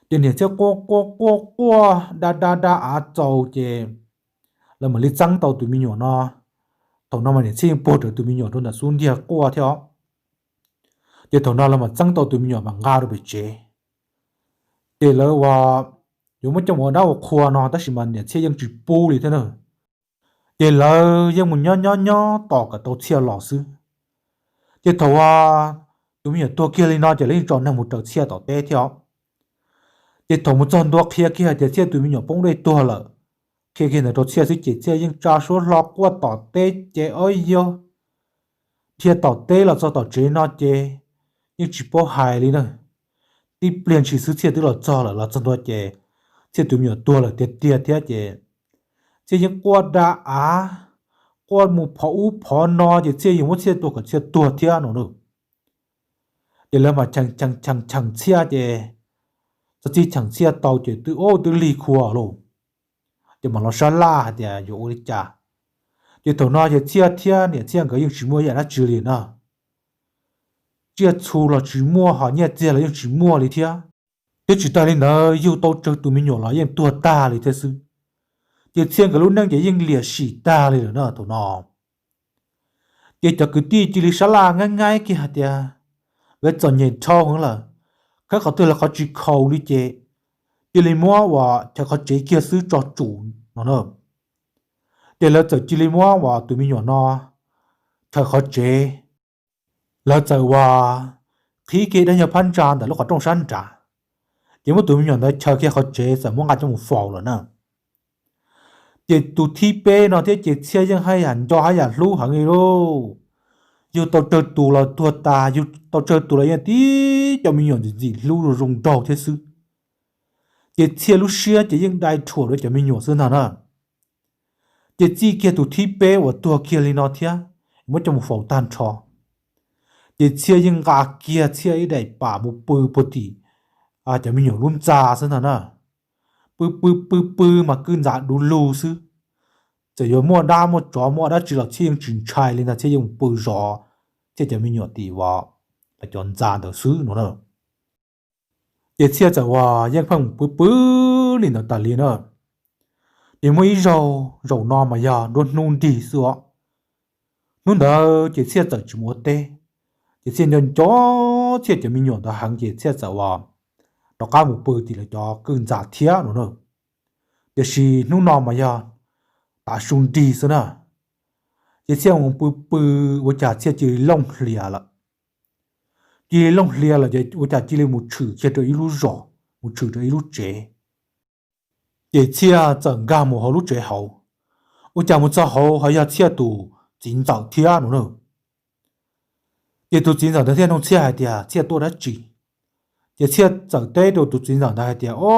Ces niam Txhiaj quaj quaj quaj quaj da da da av txaus ces lawv mam li txeeb tau tus me nyuam no. Thaum no mas niam Txhiaj yeej puag rawv tus me nyuam rau ntawm xub ntiag quaj thiab os. Ces thaum no lawv mam txeeb tau tus me nyuam mas nqa rau pem tsev. Ces lawv uas yuav muab coj mus ua dab ua qhua no tab sis mas niam Txhiaj yeej tsis pub li thiab na. Ces lawv yeej mus nyob nyob nyob tos kom tau Txhiaj los xwb. Ces thaum uas tus me nyuam tuag kiag li no ces lawv yeej tso neeg mus raws Txhiaj tom teb thiab os. Ces thaum mus txog ntua qhia kiag hais tias Txhiaj tus me nyuam poob dej tuag lawm, qhia kiag ntawd rau Txhiaj xwb ces Txhiaj yeej tsa suab hlo quaj tom teb ces o yog dhia tom teb los txog tom tsev no ces yeej tsis paub hais li na. Tib pliag ntshis xwb Txhiaj twb los txog lawm, los txog ntua ces Txhiaj tus me nyuam tuag lawm tiag tiag thiab ces Txhiaj yeej quaj da av, quaj mus phov ub phov no ces Txhiaj yeej muab Txhiaj tua kom Txhiaj tuag thiab no na. Ces lawv mas cheem cheem cheem Txhiaj ces txog txij cheem Txhiaj tau ces twb ub twb lig khua lauj. Ces mam los sab laj hais tias yuav ua li cas. Ces thaum no ces Txhiaj thiab niam Txhiaj nkawd yeej tsis muaj ib yam dab tsi li na. Tsiaj txhu los tsis muaj, ho nyiaj txiag los yeej tsis muaj li thiab. Thiab tsis tas li ntawd yug tau tsawg tus me nyuam los yeej tuag tag li thiab xwb. Ces Txhiaj nkawd lub neej ces yeej liam sim tag li lawm na thaum no. Ces cov kwv tij cia li sab laj nyaib nyaib kiag hais tias nkawd txom nyem dhau heev lawm, khawb qhov twg los qhov tsis khaus li ces cia li muab uas chaws qhov tsev kiag xwb tso tsum no na. Ces lawv txawm cia li muab uas tus me nyuam no chaws qhov tsev. Lawv txawm uas qhib kiag dab nyuag phab ntsa ntawm lub qhov rooj sab nrad, ces muab tus me nyuam ntawd chaws kiag qhov tsev txawm muab nqa coj mus faus lawm na. Ces tus thib peb no thiab ces Txhiaj yeej haj yam nco haj yam hlub heev li lauj. Yug tau tsawg tus los tuag tas, yug tau tsawg tus los yeej tib cov me nyuam ntxim ntxim hlub zoo nraug thiab xwb. Ces Txhiaj lub siab ces yeej dai rhuam rau cov me nyuam xwb ntag na. Ces txij kiag tus thib peb uas tuag kiag li no thiab, muab coj mus faus tag nrho, ces Txhiaj yeej nqa kiag Txhiaj ib daim pam mus pw puag tim cov me nyuam lub ntxa xwb ntag na. Pw pw pw pw mas kwj ntxa du lug xwb. Txawm yuav muaj dab muaj tsov muaj dab tsi los Txhiaj yeej tsis ntshai li ntag, Txhiaj yeej mus pw zov Txhiaj cov me nyuam tim uas lawv cov ntxa ntawd xwb no na. Ces Txhiaj txawm uas yeej pheej mus pw pw li ntawd tas li na. Ces muaj ib zaug, zaum no mas yog nruab hnub nrig xwb os. Hnub ntawd ces Txhiaj txawm tsis mus ua teb. Ces Txhiaj nco nco Txhiaj cov me nyuam ntawd heev ces Txhiaj txawm uas rov qab mus pw tim lawv cov kwj ntxa thiab no na. Tiam sis hnub no mas yog tav su nrig xwb na. Ces Txhiaj mus pw pw, ua cas Txhiaj cia li looj hlias lawm. Cia li looj hlias lawm ces ua cas cia li mus tshwm kiag rau ib lub zos, mus tshwm rau ib lub tsev. Ces Txhiaj txawm nkag mus hauv lub tsev hauv. Ua cas mus txog hauv ho yog Txhiaj tus txiv ntxawm thiab no na. Ces tus txiv ntxawm ntawd thiaj nug Txhiaj hais tias Txhiaj tuaj dab tsi. Ces Txhiaj txawm teb rau tus txiv ntxawm ntawd hais tias, O,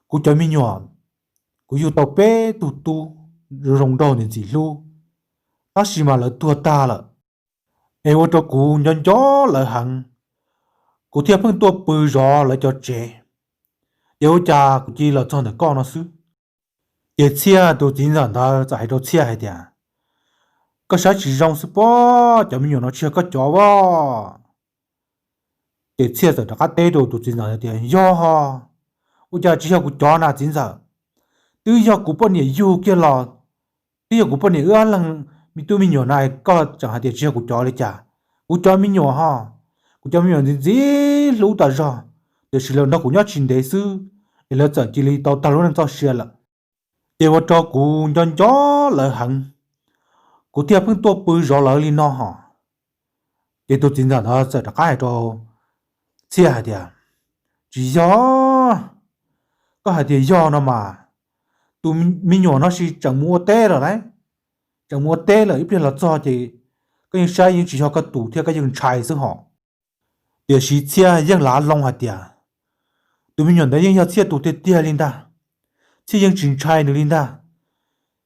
kuv cov me nyuam, kuv yug tau peb tug tub zoo nraug ntxim ntxim hlub, tab sis mas lawv tuag tag lawm. Es ua rau kuv nco nco lawv heev, kuv thiaj pheej tuaj pw zov lawv cov tsev. Ces ua cas kuv cia li los txog ntawm koj no xwb? Ces Txhiaj tus txiv ntxawm ntawd txawm hais rau Txhiaj hais tias, Koj saib tsis zoo xwb pob, cov me nyuam no tsis yog koj cov os. Ces Txhiaj txawm rov qab teb rau tus txiv ntxawm tias, Yog, ua cas tsis yog kuv cov na txiv ntxawm? Twb yog kuv poj niam yug kiag los, twb yog kuv poj niam wb ob leeg me tub me nyuam na, koj tseem hais tias tsis yog kuv cov li cas? Kuv cov me nyuam ho, kuv cov me nyuam ntxim ntxim hlub tas zog, tiam sis lawv nrog kuv nyob tsis ntev xwb es lawv txawm cia li tau tag lub neej txoj sia lawm. Ces ua rau kuv nco nco lawv heev, kuv thiaj pheej tuaj pw zov lawv li no hos. Ces tus txiv ntxawm ntawd txawm rov qab hais rau Txhiaj hais tias, Tsis yog, koj hais tias yog no mas, tus me nyuam no sis tseem mus ua teb lawm lauj, tseem mus ua teb lawm ib pliag los txog ces koj yeej saib yeej tsis yog koj tus thiab koj yeej ntshai xwb hos. Tiam sis Txhiaj yeej lav loo hais tias, Tus me nyuam ntawd yeej yog Txhiaj tus tiag tiag li ntag, Txhiaj yeej tsis ntshai nws li ntag.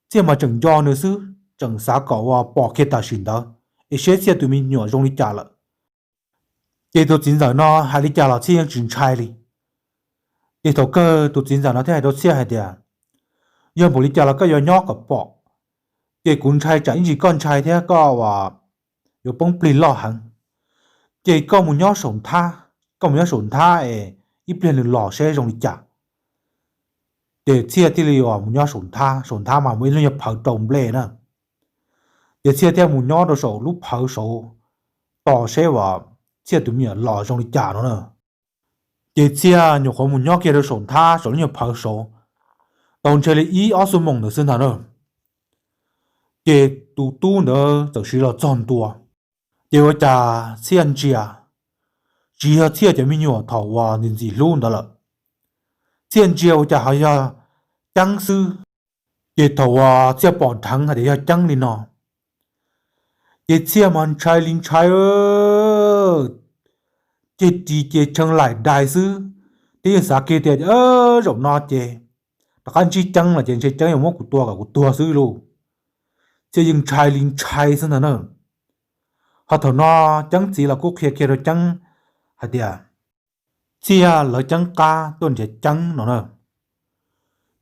Txhiaj mas tseem nco nws xwb, tseem xav kom uas pom kiag tam sim ntawd es seb Txhiaj tus me nyuam zoo li cas lawm. Ces tus txiv ntxawm no hais li cas los Txhiaj yeej tsis ntshai li. Ces thaum kawg tus txiv ntxawm no thiaj hais rau Txhiaj hais tias, Yog npaum li cas los koj yuav nyob kom pom, ces kuv ntshai tsam ib ntsis koj ntshai thiab koj uas yuav poob plig loj heev. Ces koj mus nyob saum nthab, koj mus nyob saum nthab es ib pliag nws los seb zoo li cas. Ces Txhiaj thiaj li uas mus nyob saum nthab, saum nthab mas muaj ib lub nyuag phawv rau nplej na. Ces Txhiaj thiaj mus nyob rau saum lub phawv saud tos seb uas Txhiaj tus me nyuam los zoo li cas no na. Ces Txhiaj nyuam qhuav mus nyob kiag rau saum nthab saum lub nyuag phawv saud tau ntshe li ib ob xuab moos ntawd xwb ntag na. Ces tus tub ntawd txawm siv los txog ntua. Ces ua cas Txhiaj ntsia, tsis yog Txhiaj cov me nyuam thaum uas ntxim ntxim hlub ntawd lawm. Txhiaj ntsia ua cas ho yog Ceeb xwb. Ces thaum uas Txhiaj pom dheev hais tias yog Ceeb li no, ces Txhiaj mas ntshai li ntshai, ceg ris ces tshee laim dais xwb, thiab yeej xav kiag tias zaum no ces rov qab ntsib Ceeb los ces ntshe Ceeb yuav muab kuv tua kom kuv tuag xwb lauj. Txhiaj yeej ntshai li ntshai xwb ntag na. Ho thaum no Ceeb txiv los kuj qhia kiag rau Ceeb hais tias Txhiaj lawv Ceeb qab tuaj nrhiav Ceeb no na.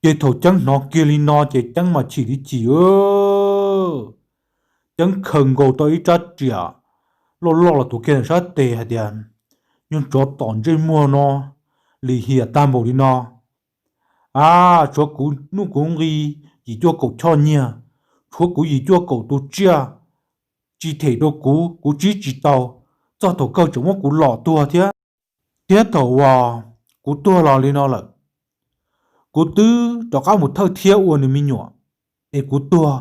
Ces thaum Ceeb hnov kiag li no ces Ceeb mas chim li chim, Ceeb khaws nkaus tau ib rab riam loj loj los tuav kiag ntawm sab tes hais tias, Nyuag tsov tom ntsej muag no, lim hiam tag npaum li no, a, tshuav kuv nuj kuv nqi yim cuaj kaum choj nyiaj, tshuav kuv yim cuaj kaum tus tsiaj, tsis them rau kuv, kuv tsib tsis tau, txog thaum kawg tseem muab kuv lom tuag thiab. Thiab thaum uas kuv tuag los li no lawm, kuv twb rov qab mus thawj thiab ua nws me nyuam, es kuv tuag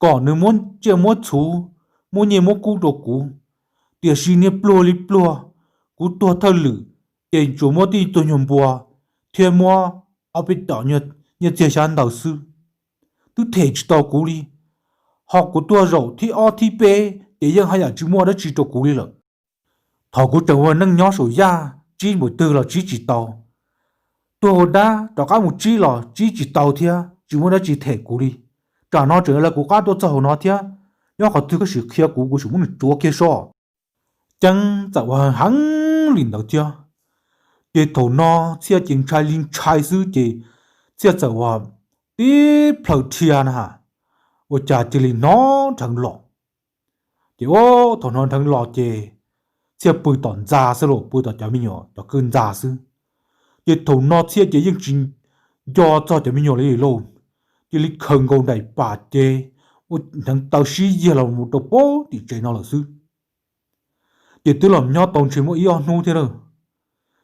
kom nws muab tsiaj muab txhuv, muab nyiaj muab kub rau kuv, tiam sis niag pluag li pluag, kuv tuag thawj lwm, ces tsuas muab tib tug nyuag npua thiab muab ob peb tom nyiaj txiag xyab ntawv xwb. twb them tsis tau kuv li, ho kuv tuag zaum thib ob thib peb ces yeej haj yam tsis muaj dab tsi rau kuv li lawm. Thaum kuv tseem ua neej nyob saum yaj, tsib npaum twg los tsib tsis tau, tuag ua dab rov qab mus tsib los tsib tsis tau thiab, tsis muaj dab tsi them kuv li. Tsam no tseem lawv kuv qab tuaj txog hauv no thiab, nyob qhov twg koj sim qhia kuv, kuv sim muab nws tsuav kiag soj. Ceeb txawm ua heev li ntawd thiab, ces thaum no Txhiaj ces ntshai li ntshai xwb ces Txhiaj txawm ua tib plhaw dhia na, ua cas cia li hnov nrheev los. Ces thaum hnov nrheev los ces Txhiaj pw tom ntxa xwb los pw tom cov me nyuam cov kwj ntxa xwb. Ces thaum no Txhiaj ces yeej tsis nco txog cov me nyuam li lauj, cia li khaws nkaus daim pam ces ua hneev taw sib yiag los mus rau pem tim tsev no lawm xwb. Ces twb los nyob tau ntshe muaj ib ob hnub thiab na,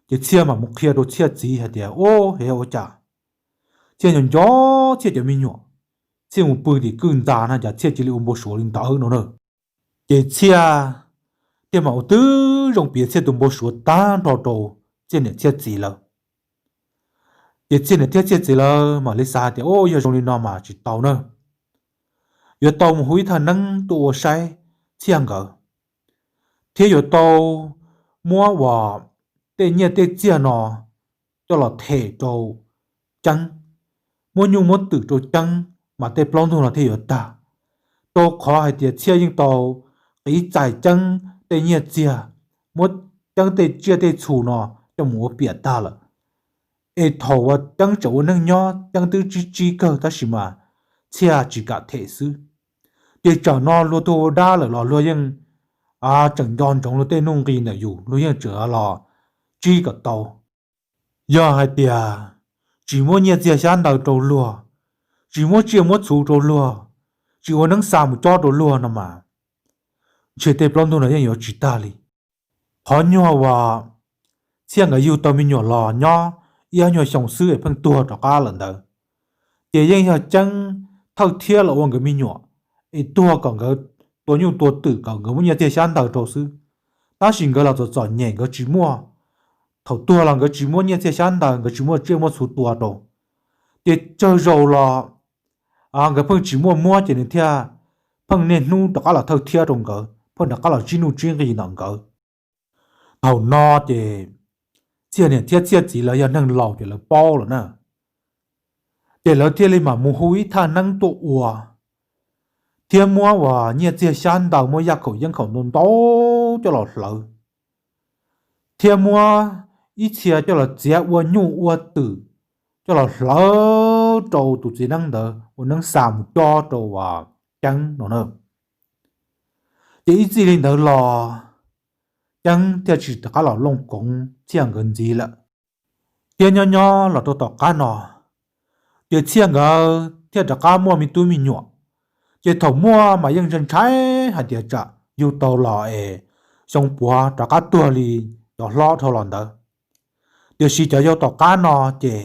ces Txhiaj mam mus qhia rau Txhiaj txiv hais tias, Ub, es ua cas? Txhiaj nco nco Txhiaj cov me nyuam, Txhiaj mus pw tim kwj ntxa na cas Txhiaj cia li ua npau suav li ntawd no na. Ces Txhiaj thiaj mam ua tib zoo piav Txhiaj tus npau suav tag nrho rau Txhiaj niam Txhiaj txiv lawm. Ces Txhiaj niam thiab Txhiaj txiv lawv mam li xav hais tias, Ub, yog zoo li no mas tsis tau na, yuav tau mus hu ib thaj neeb tuaj ua saib Txhiaj nkawd, thiab yuav tau muab uas tej nyiaj tej txiag no coj los them rau Ceeb, muab nyuj muab twm rau Ceeb mas tej plaub ntug no thiaj yuav tag. Rau qhov hais tias Txhiaj yeej tau qiv txais Ceeb tej nyiaj txiag, muab Ceeb tej tsiaj tej txhu no coj mus ua piam tag lawm. Es thaum uas Ceeb tseem ua neej nyob Ceeb twb tsib tsib kawg tab sis mas Txhiaj tsis kam them xwb. Ces tsam no luag tuag ua dab lawm los luag yeej tseem nco ntsoov luag tej nuj nqis ntawm yus, luag yeej tseem los tsib kom tau. Yog hais tias tsis muab nyiaj txiag xyab ntawv rau luag, tsis muab tsiaj muab txhu rau luag, tsis ua neeb xa mus cob rau luag no mas, ntshe tej plaub ntug no yeej yuav tsis tag li. Qhov nyuag uas Txhiaj nkawd yug tau me nyuam los nyob ib ob nyuag xyoo xwb es pheej tuag rov qab lawm ntawd, ces yeej yog Ceeb thawj thiab los ua nkawd me nyuam, es tuag kom nkawd tua nyuj tua twm kom nkawd muab nyiaj txiag xyab ntawv rau xwb. Tab sis nkawd los txom txom nyem nkawd tsis muaj, thaum tuag los nkawd tsis muaj nyiaj txiag xyab ntawv, nkawd tsis muaj tsiaj muaj txhu tua rau. Ces tsawg zaus los nkawd pheej tsis muaj muab ces nws thiaj pheej niaj hnub rov qab los thawj thiab rau nkawd, pheej rov qab los tsib nuj tsib nqis ntawm nkawd. Thaum no ces Txhiaj niam thiab Txhiaj txiv lawv yog neeg laus ces lawv paub lawm na, ces lawv thiaj li mam mus hu ib thaj neeb tuaj ua, thiab muab uas nyiaj txiag xyab ntawv, muab yaj khaum yeeb khaum ntau ntau coj los hlawv, thiab muab ib txhia coj los txiav ua nyuj ua twm coj los hlawv rau tus txiv neeb ntawd ua neeb xa mus cob rau uas Ceeb no na. Ces ib txij li ntawd los Ceeb thiaj tsis rov qab los looj koov Txhiaj nkawd ntxiv lawm. Thiab nyob nyob los rau tom qab no, ces Txhiaj nkawd thiaj rov qab muaj me tub me nyuam. Ces thaum muaj mas yeej ntshai ntshai hais tias tsam yug tau los es xyoo puav rov qab tuag li cov hlob dhau los ntawd. Tiam sis cov yau tom qab no ces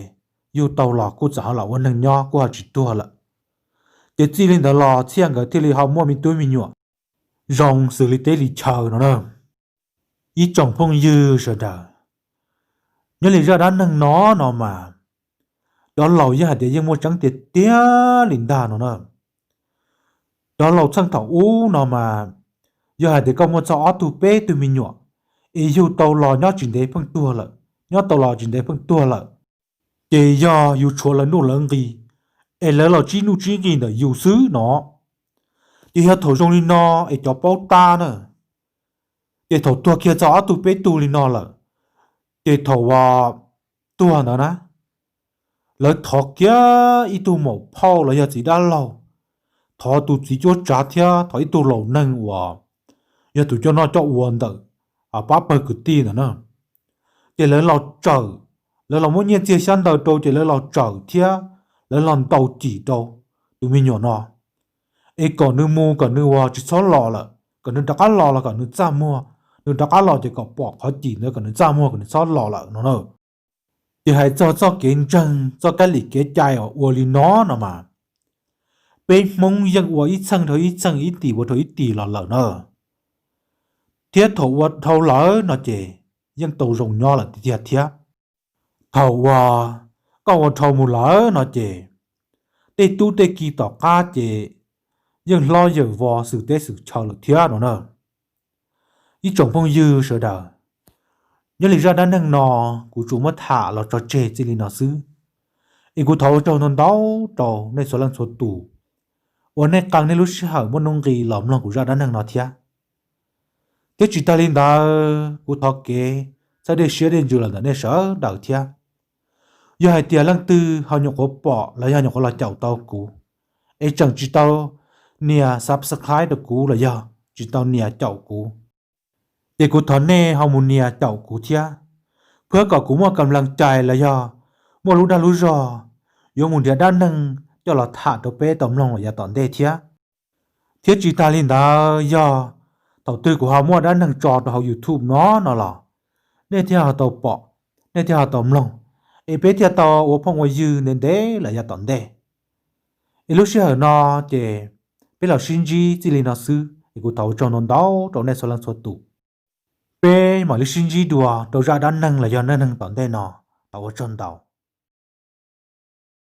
yug tau los kuj txawm ho los ua neeg nyob kuj ho tsis tuag lawm. Ces txij li ntawd los Txhiaj nkawd thiaj li ho muaj me tub me nyuam zoo xws li teb li chaw no na. Ib tsoom phooj ywg sawv daws, nyob li zaj dab neeg no no mas, cov laus yeej hais tias yeej muaj tseeb tiag tiag li ntag no na. Cov laus txheej thaum ub no mas, yog hais tias koj muaj txog ob tug peb tug me nyuam, es yug tau los nyob tsis ntev pheej tuag lawm, nyob tau los tsis ntev pheej tuag lawm, ces yog yus tshuav lawv nuj lawv nqi, es lawv los tsib nuj tsib nqi ntawm yus xwb no. Ces yog thaum zoo li no es cov paub tab na, ces thaum tuag kiag txog ob tug peb tug li no lawm, ces thaum uas tuag ntawd na, lawv thov kiag ib tug maum phauj los yog txiv dab laug, thov tus txiv cuab tsav thiab thov ib tug laus neeg uas yog tus coj noj coj ua ntawm pab pawg kwv tij ntawd na. Ces lawv los tsawm, lawv los muab nyiaj txiag xyab ntawv rau ces lawv los tsawm thiab lawv los ntaus cim rau tus me nyuam no, es kom nws mus kom nws uas tsis txhob los lawm, kom nws rov qab los los kom nws txaj muag, nws rov qab los ces kom pom qhov cim ntawd kom nws txaj muag kom nws txhob los lawm no na. Ces hais txog txoj kev ntseeg txoj kab lim kev cai uas ua li no no mas, peb Hmoob yeej ua ib txheej dhau ib txheej, ib tim ua dhau ib tim los lawm na. Thiab thaum ua dhau lawm no ces yeej tau zoo nyob lawm tiag tiag thiab. Thaum uas koj ua dhau mus lawm no ces tej tub tej ki tom qab ces yeej hlob yawm vos xwm teb xwm chaw lawm thiab no na. Ib tsoom phooj ywg sawv daws, nyob li zaj dab neeg no kuv tsuas muab tham los tso tseg txij li no xwb. Es kuv thov ua tsaug ntau ntau rau nej txhua leej txhua tus uas nej qee nej lub sij hawm muaj nuj nqis los mloog kuv zaj dab neeg no thiab. Thiab tsis tas li ntawd kuv thov kev txhawb dej siab dej ntsws los ntawm nej sawv daws thiab. Yog hais tias leej twg ho nyuam qhuav pom los yog nyuam qhuav los caum tau kuv, es tseem tsis tau nias subscribe rau kuv los yog tsis tau nias caum kuv, ces kuv thov nej ho mus nias caum kuv thiab, phwab kom kuv muaj kam lees cai los yog muaj lub dag lub zog yuav mus nrhiav dab neeg coj los tham rau peb tau mloog los yav tom ntej thiab. Thiab tsis tas li ntawd, yog thaum twg kuv ho muaj dab neeg tso rau hauv YouTube no no los nej thiaj ho tau pom, nej thiaj ho tau mloog, es peb thiaj tau ua phooj ua ywg ntev ntev los yav tom ntej. Es lub sij hawm no ces peb los sib ntsib txij li no xwb, es kuv thov ua tsaug ntau ntau rau nej txhua leej txhua tus. Peb mam li sib ntsib dua rau zaj dab neeg los yog neej neeg tom ntej no. Thov ua tsaug ntau.